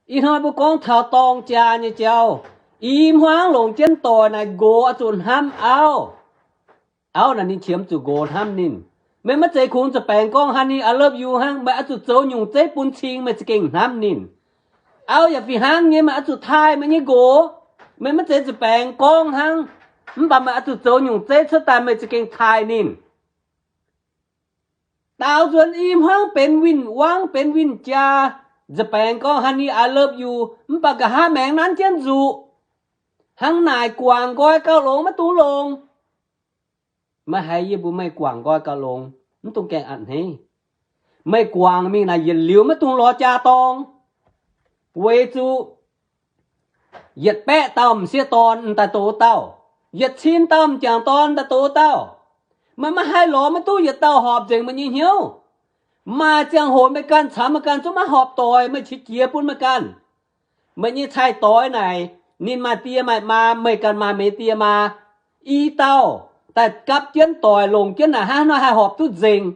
Ih hnoi mbuo gorngv taux dorng jaa nyei jauv, i hmuangv longc jienv doic naaic nqox oix zuqc hnamv auv. Auv naaic ninh qiemx zuqc nqox hnamv ninh. Meih maiv zeiz kungx za'baengx gorngv honey, I love you hnangv. Meih oix zuqc zoux nyungc zeiv bun cing meih za'gengh hnamv ninh. Auv yaac fih hnangv nyei, meih oix zuqc taaih meih nyei nqox. Meih maiv zeiz za'baengx gorngv hnangv, mv baac meih oix zuqc zoux nyungc zeiv cuotv daaih meih za'gengh taaih ninh. Daaux nzuonx i hmuangv benx winh wangv, benx winh jaa, za'baengx gorngv honey, I love you, mv baac nqa'haav maengx nanv jienv nzuqc. Hnangv naaic guangc nqoi gauh longx maiv dungx longx. Maiv haiz yie mbuox meih guangc nqoi gauh longx, mv dungx gaengh a'hneiv. Meih guangc mingh naaic yietc liuz maiv dungx lorz jaa dorng. Weic zuqc yietc baeqv dauh m'sieqv dorn m'daaih douz dauh, yietc cin dauh m'jangc dorn m'daaih douz dauh. Meih maiv haih lorz maiv duqv yietc dauh horpc nzengc meih nyei hnyouv. Maaih ziangh hoc meih ganh caux meih ganh zungv maiv horpc doic, meih qiex jiez bun meih ganh. Meih nyei cai-doix naaic, ninh maaih die maaih maa, meih ganh maaih meih die maa. I dauh daaih gapv jienv doic longc jienv naaic, hnangv haaix nor haih horpc duqv nzengc?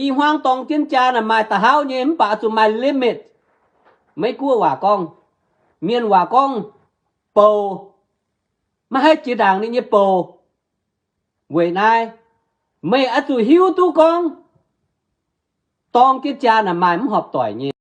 I hmuangv dorng jienv jaa naaic maaih da'hauv nyei, mv baac oix zuqc maaih limit. Meiv Guoqv waac gorngv, mienh waac gorngv, bou. Maiv haih jiex ndaangc ninh nyei bou. Weic naaiv, meih oix zuqc hiuv duqv gorngv dorng jienv jaa naaic maaih mv horpc doic nyei.